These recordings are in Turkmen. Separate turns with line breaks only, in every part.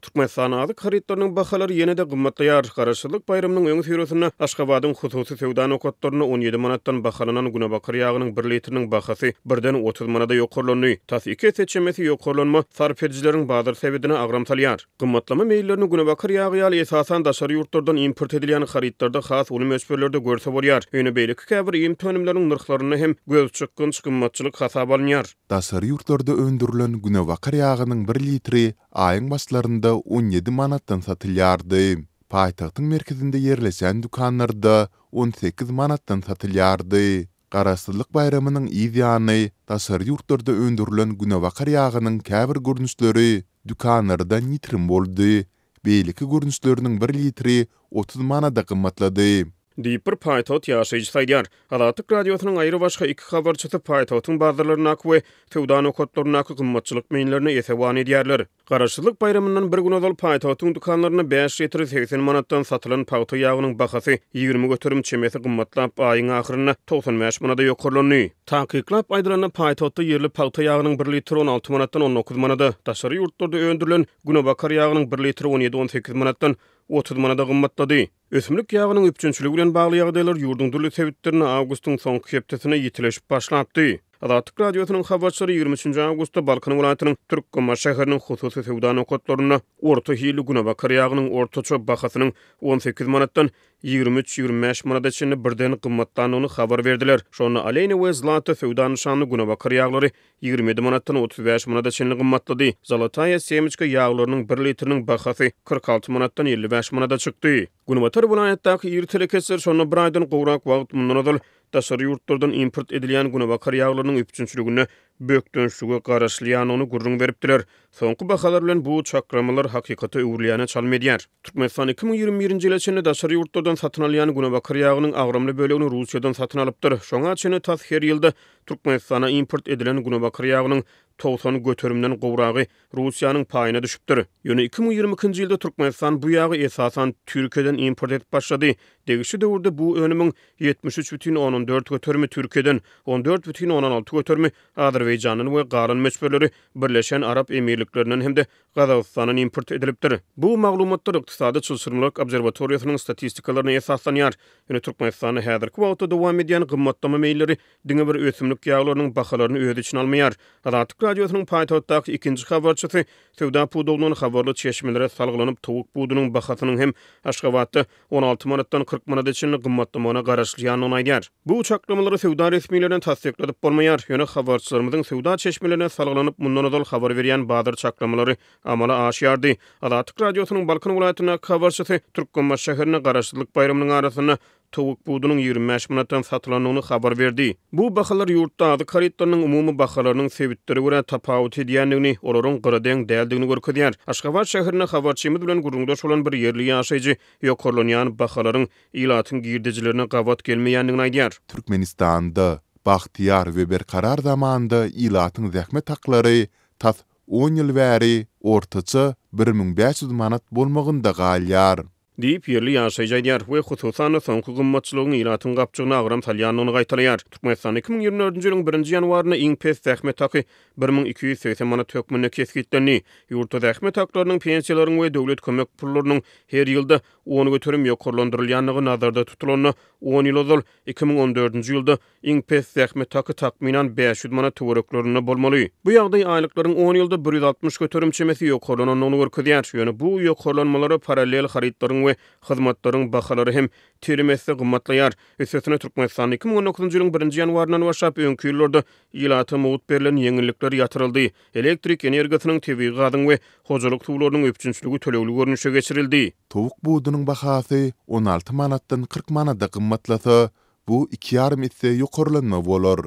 Türkmenistanda azyk harytlarynyň bahalary ýene-de gymmatlaýar. Garaşsyzlyk baýramynyň öňüsyrasynda Aşgabadyň hususy söwda nokatlarynda 17 manatdan bahalanan günebakar ýagynyň bir litriniň bahasy birden 30 manada ýokarlandy. Tas iki esse çemesi ýokarlanma sarp edijileriň bazar sebedine agram salýar. Gymmatlama meýillerini günebakar ýagy ýaly esasan daşary ýurtlardan import edilýän harytlarda has uly möçberlerde görse bolýar. Ýöne beýleki käbir iýmit önümleriniň nyrhlarynda hem gözçykgynç gymmatçylyk hasaba alynýar.
Daşary ýurtlarda öndürilen günebakar ýagynyň bir litri aýyň başlarynda 17 manatdan satylýardy. Paýtagtyň merkezinde ýerleşen dükanlarda 18 manatdan satylýardy. Garaşsyzlyk baýramynyň yz ýany, daşary ýurtlarda öndürilen günebakar ýagynyň käbir görnüşleri dükanlardan ýitirim boldy. Beýleki görnüşleriniň bir litri 30 manada gymmatlady.
Diýip, bir paýtagt ýaşaýjysy aýdýar. Azatlyk Radiosynyň aýrybaşga iki habarçysy paýtagtyň bazarlaryndaky we söwda nokatlaryndaky gymmatçylyk meýillerine esewan edýärler. Garaşsyzlyk baýramyndan bir gün ozal paýtagtyň dükanlarynda bäş litri 80 manatdan satylan pagta ýagynyň bahasy 20% çemesi gymmatlap, aýyň ahyrynda 95 manada ýokarlandy. Takyklap aýdylanda, paýtagtda ýerli pagta ýagynyň bir litri 16 manatdan 19 manada, daşary ýurtlarda öndürilen günebakar ýagynyň bir litri 17-18 manatdan 30 manada gymmatlady. Ösümlik ýagynyň üpjünçiligi bilen bagly ýagdaýlar ýurduň dürli sebitlerinde awgustyň soňky hepdesinde ýitileşip başlapdy. Azatlyk Radiosynyň habarçylary 23 awgustda Balkan welaýatynyň Türkmenbaşy şäheriniň hususy söwda nokatlarynda orta hilli günebakar ýagynyň ortaça bahasynyň 18 manatdan 23-25 manada çenli birden gymmatlandygyny habar berdiler. Şonda Alena we Zlata söwda nyşanly günebakar ýaglary 27 manatdan 35 manada çenli gymmatlady. Zolotaya semyçka ýaglarynyň bir litriniň bahasy 46 manatdan 55 manada çykdy. Günbatar welaýatdaky iri telekeçiler şonda bir aýdan gowrak wagt mundan ozal daşary ýurtlardan import edilýän günebakar ýaglarynyň üpjünçiliginde bökdençlige garaşylýandygyny gürrüň beripdiler. Soňky bahalar bilen bu çaklamalar hakykata öwrülýäne çalym edýär. Türkmenistan 2021-nji ýyla çenli daşary ýurtlardan satyn alýan günebakar ýagynyň agramly bölegini Russiýadan satyn alypdyr. Şoňa çenli tas her ýylda Türkmenistana import edilen günebakar ýagynyň 90 göterimden gowragy Russiýanyň paýyna düşüpdir. Ýöne 2022-nji ýylda Türkmenistan bu ýagy esasan Türkiýeden import edip başlady. Degişli döwürde bu önümiň 73,4 göterimi Türkiýeden, 14,6 göterimi Azerbaýjandan we galan möçberleri Birleşen Arap Emirliklerinden hem-de Gazagystandan import edilipdir. Bu maglumatlar Ykdysady çylşyrymlylyk obserwatoriýasynyň statistikalaryna esaslanýar. Ýöne Türkmenistanda häzirki wagtda dowam edýän gymmatlama meýilleri diňe bir ösümlik ýaglarynyň bahalaryny öz içine almaýar. Azatlyk Radiosynyň paýtagtdaky ikinji habarçysy söwda pudagyndan habarly çeşmelere salgylanyp, towuk budunyň bahasynyň hem Aşgabatda 16 manatdan 40 manada çenli gymmatlamagyna garaşylýandygyny aýdýar. Bu çaklamalary söwda resmilerine tassykladyp bolmaýar, ýöne habarçylarymyzyň söwda çeşmelerine salgylanyp mundan ozal habar berýän bazar çaklamalary amala aşýardy. Azatlyk Radiosynyň Balkan welaýatyndaky habarçysy Türkmenbaşy şäherinde Garaşsyzlyk baýramynyň arasynda towuk budunyň 25 manatdan satylandygyny habar berdi. Bu bahalar ýurtda azyk harytlarynyň umumy bahalarynyň sebitlere görä tapawut edýändigini, olaryň gyradeň däldigini görkezýär. Aşgabat şäherinde habarçymyz bilen gürrüňdeş bolan bir ýerli ýaşaýjy ýokarlanýan bahalaryň ilatyň girdejilerine gabat gelmeýändigini aýdýar.
Türkmenistanda bagtyýar we berkarar zamanda ilatyň zähmet haklary tas on ýyl bäri ortaça 1500 manat bolmagynda galýar.
Diýip, ýerli ýaşaýjy aýdýar we hususan-da, soňky gymmatçylygyň ilatyň gapjygyna agram salýandygyny gaýtalaýar. Türkmenistanda 2024-nji ýylyň birinji ýanwarynda iň pes zähmet haky 1280 manat hökmünde kesgitlendi. Ýurtda zähmet haklarynyň, pensiýalaryň we döwlet kömek pullarynyň her ýylda 10% ýokarlandyrylýandygy nazarda tutulanda, on ýyl ozal, 2014-nji ýylda Iň pes zähmet haky takmynan 500 manat töwereklerinde bolmaly. Bu ýagdaý aýlyklaryň on ýylda 160% çemesi ýokarlanandygyny görkezýär. Ýöne bu ýokarlanmalara parallel harytlaryň we hyzmatlaryň bahalary hem telim esse gymmatlaýar. Üstesine, Türkmenistanda 2019-njy ýylyň birinji ýanwaryndan başlap öňki ýyllarda ilata mugt berlen ýeňillikler ýatyryldy. Elektrik energiýasynyň, tebigy gazyň we hojalyk suwlarynyň üpjünçiligi tölegli görnüşe geçirildi.
Towuk budunyň bahasy 16 manatdan 40 manada gymmatlasa, Bu iki ýarym esse ýokarlanma bolar.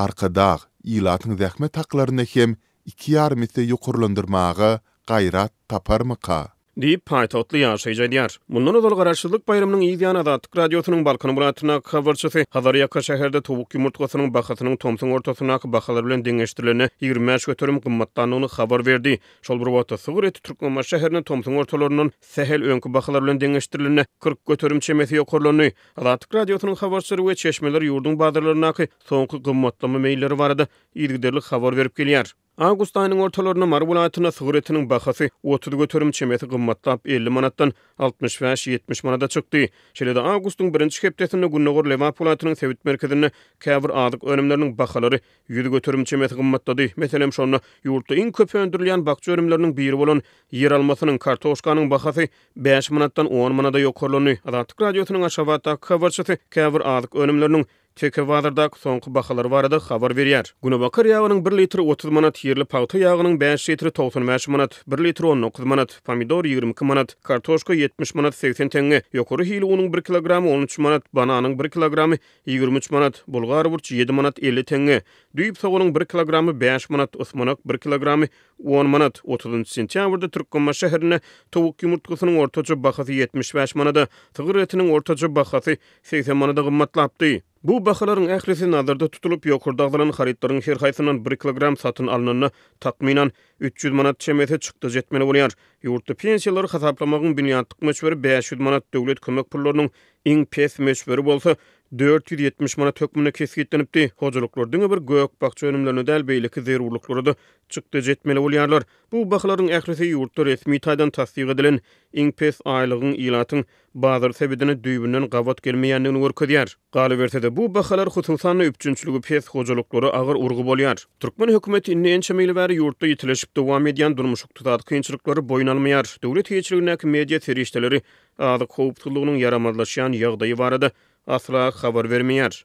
Arkadag ilatyň zähmet haklaryny hem iki ýarym esse ýokarlandyrmaga gaýrat taparmyka?
Diýip, paýtagtly ýaşaýjy aýdýar. Mundan ozal Garaşsyzlyk baýramynyň yz ýany Azatlyk Radiosynyň Balkan welaýatyndaky habarçysy Hazarýaka şäherde towuk ýumurtgasynyň bahasynyň tomsuň ortasyndaky bahalar bilen deňeşdirilende 25% gymmatlandygyny habar berdi. Şol bir wagtda, sygyr eti Türkmenbaşy şäherinde tomsuň ortalaryndan sähel öňki bahalar bilen deňeşdirilende 40% çemesi ýokarlandy. Azatlyk Radiosynyň habarçylary we çeşmeleri ýurduň bazarlaryndaky soňky gymmatlama meýilleri barada yzygiderli habar berip gelýär. Awgust aýynyň ortalarynda Mary welaýatynda sygyr etiniň bahasy 30% çemesi gymmatlap, 50 manatdan 65-70 manada çykdy. Şeýle-de awgustyň birinji hepdesinde gündogar Lebap welaýatynyň sebit merkezinde käbir azyk önümleriniň bahalary 100% çemesi gymmatlady. Meselem, şonda ýurtda iň köp öndürilýän bakja önümleriniň biri bolan ýeralmasynyň, kartoşkanyň bahasy bäş manatdan on manada ýokarlandy. Azatlyk Radiosynyň Aşgabatdaky habarçysy käbir azyk önümleriniň Teke bazardaky soňky bahalary barada habar berýär. Günebakar ýagynyň bir litri 30 manat, ýerli pagta ýagynyň bäş litri 95 manat, bir litri 19 manat, pomidor 22 manat, kartoşka 70 manat 80 teňňe, ýokary hili unuň bir kilogramy 13 manat, bananyň bir kilogramy 23 manat, bulgar burç 7 manat 50 teňňe, düýp soganyň bir kilogramy 5 manat, ysmanak bir kilogramy On manat. Otuzynjy sentýabrda Türkmenbaşy şäherinde towuk ýumurtgasynyň ortaça bahasy 75 manada, sygyr etiniň ortaça bahasy 80 manada gymmatlapdy. Bu bahalaryň ählisi nazarda tutulyp, ýokarda agzalan harytlaryň her haýsyndan bir kilogram satyn alnanda, takmynan, 300 manat çemesi çykdajy etmeli bolýar. Ýurtda pensiýalary hasaplamagyň binýatlyk möçberi 500 manat, döwlet kömek pullarynyň iň pes möçberi bolsa 470 manat hökmünde kesgitlenipdi. Hojalyklar diňe bir gök-bakja önümlerine däl, beýleki zerurlyklara-da çykdajy etmeli bolýarlar. Bu bahalaryň ählisi ýurtda resmi taýdan tassyk edilen iň pes aýlygyň ilatyň bazar sebedine düýbünden gabat gelmeýändigini görkezýär. Galyberse-de, bu bahalar, hususan-da, üpjünçiligi pes hojalyklara agyr urgy bolýar. Türkmen hökümeti indi ençeme ýyl bäri ýurtda ýitileşip dowam edýän durmuş-ykdysady kynçylyklary boýun almaýar. Döwlet eýeçiligindäki media serişdeleri azyk howpsuzlygynyň ýaramazlaşýan ýagdaýy barada asla habar bermeýär.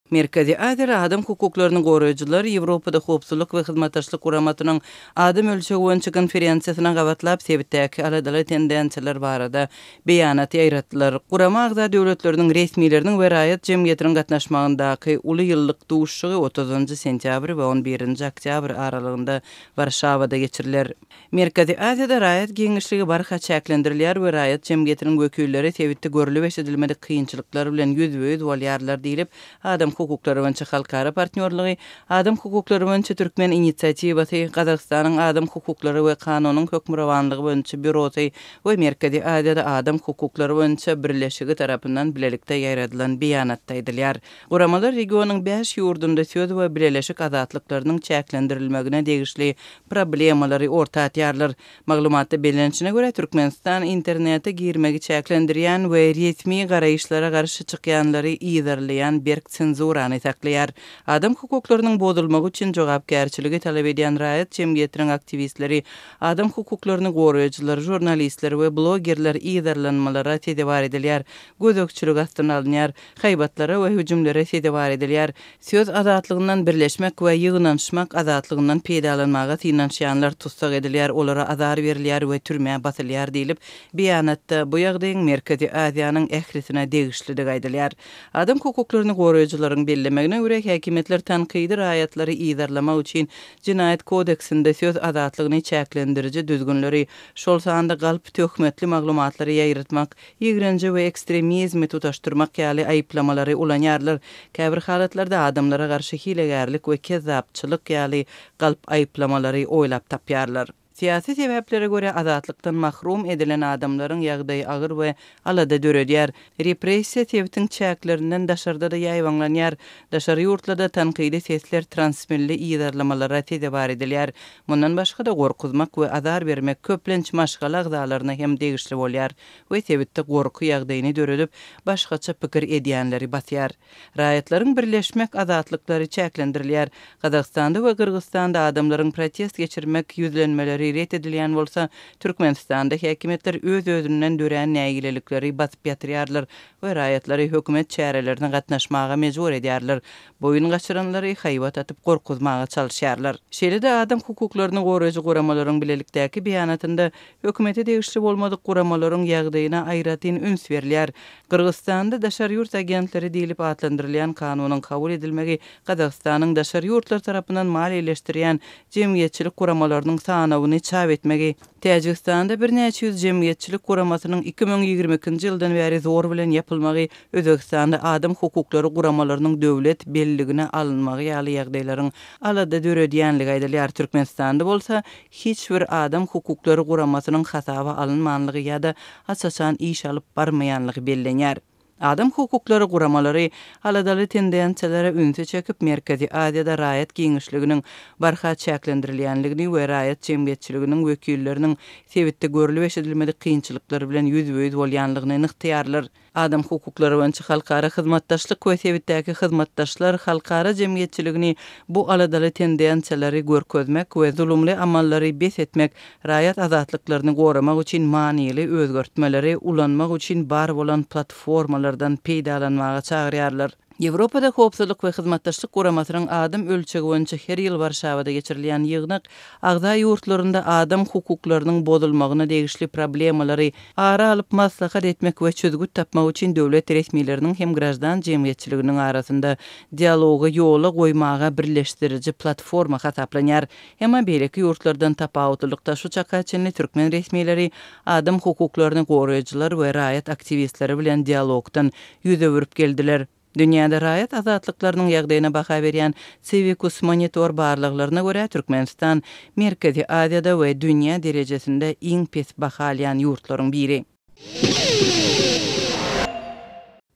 Merkezi Aziýada adam hukuklaryny goraýjylar Ýewropada Howpsuzlyk we Hyzmatdaşlyk Guramasynyň Adam ölçegi boýunça konferensiýasyna gabatlap, sebitdäki aladaly tendensiýalar barada beýanat ýaýratdylar. Gurama agza döwletleriniň resmileriniň we raýat jemgyýetiniň gatnaşmagyndaky uly ýyllyk duşuşygy otuzynjy sentýabr we on birinji oktýabr aralygynda Warşawada geçiriler. Merkezi Aziýada raýat giňişligi barha çäklendirilýär we raýat jemgyýetiniň wekilleri sebitde görlüp-eşidilmedik kynçylyklar bilen ýüzbe-ýüz bolýarlar diýlip, Adam hukuklary boýunça halkara partnýorlygy, Adam hukuklary boýunça türkmen inisiatiwasy, Gazagystanyň Adam hukuklary we kanunyň hökmürowanlygy boýunça býurosy we Merkezi Aziýada Adam hukuklary boýunça birleşigi tarapyndan bilelikde ýaýradylan beýanatda aýdylýar. Guramalar regionyň bäş ýurdunda söz we bileleşik azatlyklarynyň çäklendirilmegine degişli problemalary orta atýarlar. Maglumatda bellenişine görä, Türkmenistan internete girmegi çäklendirýän we resmi garaýyşlara garşy çykýanlary yzarlaýan berk senzurany saklaýar. Adam hukuklarynyň bozulmagy üçin jogapkärçiligi talap edýän raýat jemgyýetiniň aktiwistleri, adam hukuklaryny goraýjylar, žurnalistler we blogerler yzarlanmalara sezewar edilýär, gözegçilik astyna alynýar, haýbatlara we hüjümlere sezewar edilýär. Söz azatlygyndan, birleşmek we ýygnanyşmak azatlygyndan peýdalanmaga synanyşýanlar tussag edilýär, olara azar berilýär we türmä basylýar diýlip, beýanatda bu ýagdaýyň Merkezi Aziýanyň ählisine degişlidigi aýdylýar. Adam hukuklaryny goraýjylaryň bellemegine görä, häkimiýetler tankydy raýatlary yzarlamak üçin Jenaýat kodeksinde söz azatlygyny çäklendiriji düzgünleri, şol sanda galp, töhmetli maglumatlary ýaýratmak, ýigrenji we ekstremizmi tutaşdyrmak ýaly aýyplamalary ulanýarlar. Käbir halatlarda adamlara garşy hilegärlik we kezzapçylyk ýaly galp aýyplamalary oýlap tapýarlar. Syýasy sebäplere görä azatlykdan mahrum edilen adamlaryň ýagdaýy agyr we alada döredýär. Repressiýa sebitiň çäklerinden daşarda-da ýaýbaňlanýar. Daşary ýurtlarda tankydy sesler transmilli yzarlamalara sezewar edilýär. Mundan başga-da, gorkuzmak we azar bermek köplenç maşgala agzalaryna hem degişli bolýar we sebitde gorky ýagdaýyny döredip, başgaça pikir edýänleri basýar. Raýatlaryň birleşmek azatlyklary çäklendirilýär. Gazagystanda we Gyrgyzystanda adamlaryň protest geçirmek ýüzlenmeleri ret edilýän bolsa, Türkmenistanda häkimiýetler öz-özünden dörän nägilelikleri basyp ýatyrýarlar we raýatlary hökümet çärelerine gatnaşmaga mejbur edýärler. Boýun gaçyranlary haýbat atyp gorkuzmaga çalyşýarlar. Şeýle-de adam hukuklaryny goraýjy guramalaryň bilelikdäki beýanatynda hökümete degişli bolmadyk guramalaryň ýagdaýyna aýratyn üns berilýär. Gyrgyzystanda daşary ýurt agentleri diýlip atlandyrylýan kanunyň kabul edilmegi Gazagystanyň daşary ýurtlar tarapyndan maliýeleşdirýän jemgyýetçilik guramalarynyň sanawyny çap etmegi, Täjigistanda birnäçe ýüz jemgyýetçilik guramasynyň 2022-nji ýyldan bäri zor bilen ýapylmagy, Özbegistanda adam hukuklary guramalarynyň döwlet belligine alynmagy ýaly ýagdaýlaryň alada döredýänligi aýdylýar. Türkmenistanda bolsa hiç bir adam hukuklary guramasynyň hasaba alynmanlygy ýa-da aç-açan iş alyp barmaýanlygy bellenýär. Adam hukuklary guramalary aladaly tendensiýalara ünsi çekip, Merkezi Aziýada raýat giňişliginiň barha çäklendirilýänligini we raýat jemgyýetçiliginiň wekilleriniň sebitde görlüp-eşidilmedik kynçylyklar bilen ýüzbe-ýüz bolýanlygyny nygtaýarlar. Adam hukuklary boýunça halkara hyzmatdaşlyk we sebitdäki hyzmatdaşlar halkara jemgyýetçiligini bu aladaly tendensiýalary görkezmek we zulumly amallary bes etmek, raýat azatlyklaryny goramak üçin manyly özgertmeleri ulanmak üçin bar bolan platformalardan peýdalanmaga çagyrýarlar. Ýewropada Howpsuzlyk we Hyzmatdaşlyk Guramasynyň adam ölçegi boýunça her ýyl Warşawada geçirilýän ýygnak agza ýurtlarynda adam hukuklarynyň bozulmagyna degişli problemalary ara alyp maslahat etmek we çözgüt tapmak üçin döwlet resmileriniň hem graždan jemgyýetçiliginiň arasynda dialogy ýola goýmaga birleşdiriji platforma hasaplanýar. Emma beýleki ýurtlardan tapawutlylykda şu çaka çenli türkmen resmileri adam hukuklaryny goraýjylar we raýat aktiwistleri bilen dialogdan ýüz öwürip geldiler. Dünýäde raýat azatlyklarynyň ýagdaýyna baha berýän Civicus Monitor barlaglaryna görä, Türkmenistan Merkezi Aziýada we dünýä derejesinde iň pes baha alýan ýurtlaryň biri.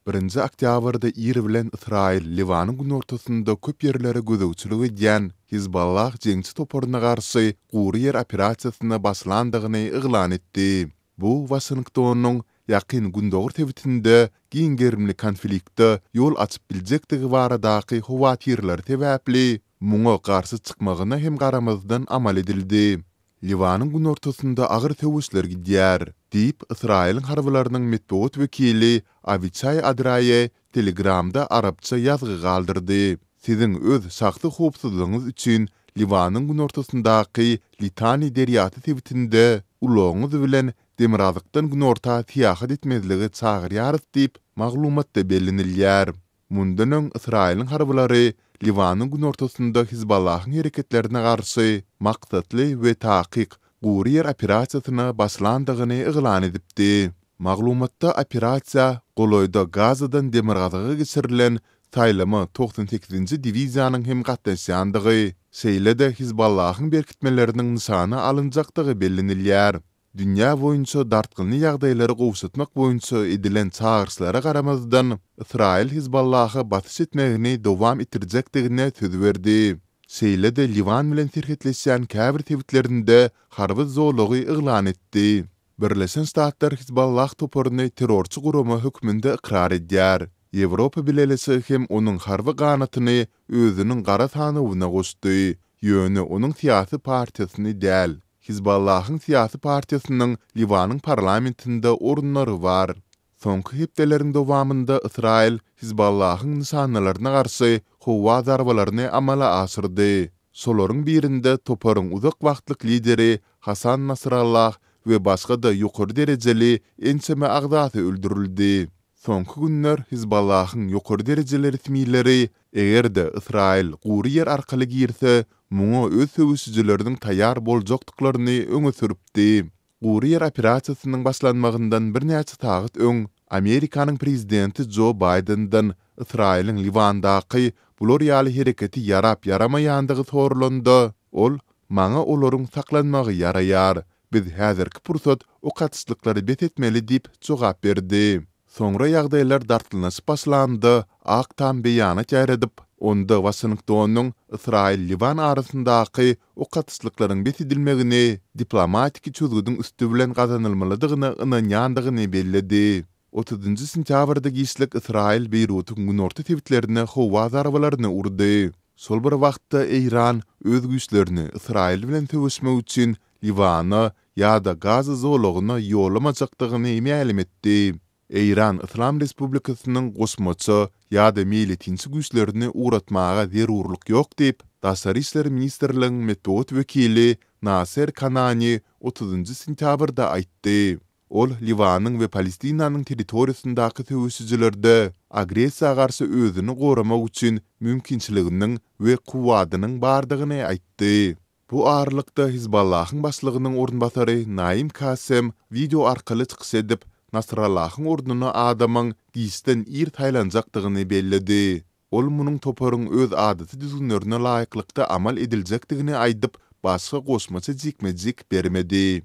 Birinji oktýabrda ir bilen Ysraýyl Liwanyň günortasynda köp ýerlere gözegçilik edýän Hizballah jeňçi toparyna garşy gury ýer operasiýasyna başlandygyny yglan etdi. Bu Waşingtonyň Ýakyn Gündogar sebitinde giň gerimli konflikte ýol açyp biljekdigi baradaky howatyrlary sebäpli muňa garşy çykmagyna hem garamazdan amal edildi. Liwanyň günortasynda agyr söweşler gidýär, diýip, Ysraýylyň harbylarynyň metbugat wekili Awiçaý Adraýe Telegramda arapça ýazgy galdyrdy. Siziň öz şahsy howpsuzlygyňyz üçin Liwanyň günortasyndaky Litani derýasy sebitinde ulagyňyz bilen demirgazykdan günorta syýahat etmezlige çagyrýarys diýip, maglumatda bellenilýär. Mundan öň Ysraýylyň harbylary Liwanyň günortasynda Hizballahyň hereketlerine garşy maksatly we takyk gury ýer operasiýasyna başlandygyny yglan edipdi. Maglumatda operasiýa golaýda Gazadan demirgazyga geçirilen saýlama 98-nji diwiziýanyň hem gatnaşýandygy, şeýle-de Hizballahyň berkitmeleriniň nyşana alynjakdygy bellenilýär. Dünýä boýunça dartgynly ýagdaýlary gowşatmak boýunça edilen çagyryşlara garamazdan, Ysraýyl Hizballaha basyş etmegini dowam etdirjekdigine söz berdi. Şeýle-de Liwan bilen serhetleşýän käbir sebitlerinde harby zolagy yglan etdi. Birleşen Ştatlar Hizballah toparyny terrorçy gurama hökmünde ykrar edýär. Ýewropa Bileleşigi hem onuň harby ganatyny özüniň gara sanawyna goşdy, ýöne onuň syýasy partiýasyny däl. Hizballahyň syýasy partiýasynyň Liwanyň parlamentinde orunlary bar. Soňky hepdeleriň dowamynda Ysraýyl Hizballahyň nyşanalaryna garşy howa zarbalaryny amala aşyrdy. Şolaryň birinde toparyň uzak wagtlyk lideri Hasan Nasrallah we başga-da ýokary derejeli ençeme agzasy öldürildi. Soňky günler Hizballahyň ýokary derejeli resmileri, eger-de Ysraýyl gury ýer arkaly girse, muňa öz söweşijileriniň taýýar boljakdyklaryny öňe sürüpdi. Gury ýer operasiýasynyň başlanmagyndan birnäçe sagat öň, Amerikanyň prezidenti Jo Baýdenden Ysraýylyň Liwandaky bular ýaly hereketi ýarap-ýaramaýandygy soralanda, ol, Maňa olaryň saklanmagy ýaraýar. Biz häzirki pursat ok atyşlyklary bes etmeli diýip jogap berdi. Soňra ýagdaýlar dartgynlaşyp başlanda, Ak Tam beýanat ýaýradyp, onda Waşingtonyň Ysraýyl-Liwan arasyndaky ok atyşlyklaryň bes edilmegini diplomatiki çözgüdiň üsti bilen gazanylmalydygyna ynanýandygyny belledi. Otuzynjy sentýabrda giçlik Ysraýyl Beýrutyň günorta sebitlerine howa zarbalaryny urdy. Şol bir wagtda Eýran öz güýçlerini Ysraýyl bilen söweşmek üçin Liwana ýa-da Gaza zolagyna ýollamajakdygyny mälim etdi. Eýran Yslam Respublikasynyň goşmaça ýa-da meýletinçi güýçlerini ugratmaga zerurlyk ýok diýip, Daşary işler ministrligiň metbugat wekili Naser Kanani otuzynjy sentýabrda aýtdy. Ol Liwanyň we Palestinanyň territoriýasyndaky söweşijilerde agressiýa garşy özüni goramak üçin mümkinçiliginiň we kuwwadynyň bardygyny aýtdy. Bu aralykda, Hizballahyň başlygynyň orunbasary Naim Kassem wideo arkaly çykyş edip, Nasrallahyň ornuna adamyň giçden ir saýlanjakdygyny belledi. Ol munuň toparyň öz adaty düzgünlerine laýyklykda amal ediljekdigini aýdyp, başga goşmaça jikme-jik bermedi.